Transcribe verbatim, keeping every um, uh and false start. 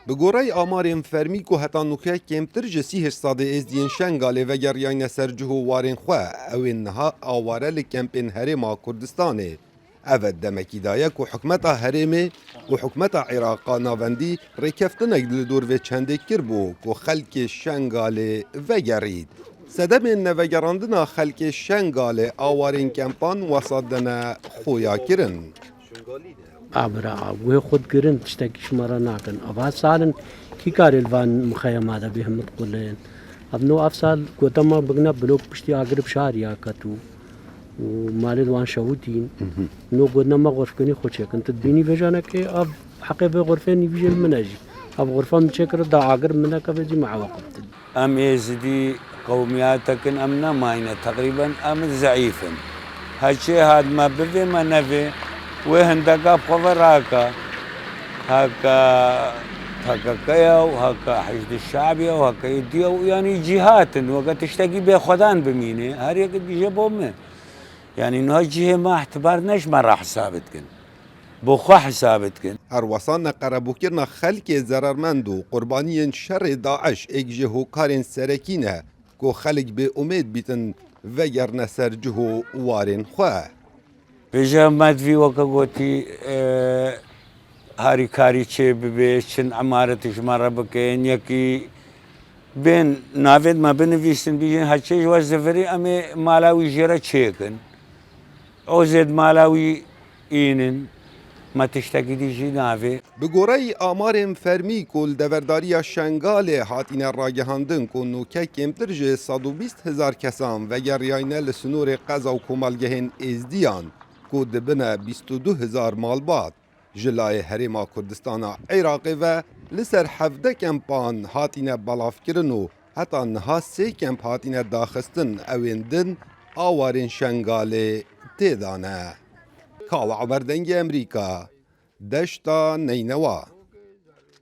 Bi goreyî amarên fermî ku heta nûke kêmtir ji sî hişt sedê êzdiyên Şengalê vegeriyayne ser cih û warên xwe, ew ên niha aware li kempên Herêma Kurdistanê. Ev demekî daye ku hikûmeta herêmê û hikûmeta Iraqa navendî rêkeftinek li dor vê çendê kiribû ku xelkê Şengalê vegerît. Sedemên nevegerandina xelkê Şengalê a warên kempan wesa dene xuya kirin. A bira, a guhê xwe digirin, tiştekî ji me re nakin. Ava sal in, kî karê li van mixeyema de bê hemû diqulin. Ev no ev sal gote me bigine blok piştî agir bi şariya ket û, û malê li wan şewitîn. No gotine me xurfkinî xwe çêkin. Tu dibînî vêjanekê ev heqê vê xurfê nîvî jê li min e jî. Ev xurfa min çêkir da agir min neke vê jî me ewa qurtin. Em Êzidî qewmiyatek in, em nemayne, teqrîben em zeîf in. Heçê hat me bivê, me nevê, wê hindeka bi xwe ve raka. Heke P K K ya û heke Hişd Şe'bî ya û heke Êdî ya û yanî cîhat in, weke tiştekî bêxwedan bimîne, her yek dibêje bo min. Yanî niha cihê me îtibar ne ji me re hesab dikin. Bo xwe hesab dikin. Her wesa neqerebûkirina xelkê zerarmend û qurbaniyên şerê DAIŞ êk ji hokarên serekî ne ku xelk bê umêd bîtin vegerine ser cih û warên xwe. Vêje me divî weke gotî, e, harîkarî çê bibe, çin emaret ji me re bikin, yekî bên navê me binivîsin, bîjin heçê ji we zivirî em ê mala wî jê re çêkin. O zêd mala wî înin, me tiştekî dî jî navê. Bi goreyî amarên fermî ku li deverdariya Şengalê hatine ragihandin ku nûke kêmtir ji sed û bîst hezar kesan vegeriyayne li sinorê qeza û komelgehên Êzdiyan ku dibine bîst û du hezar malbat. Ji layê Herêma Kurdistana Iraqê ve li ser hevdeh kempan hatine belavkirin û heta niha sê kemp hatine daxistin, ewên din a warên Şengalê tê de ne. Kawa Omer, Dengê Emerîka, Deşta Neynewa.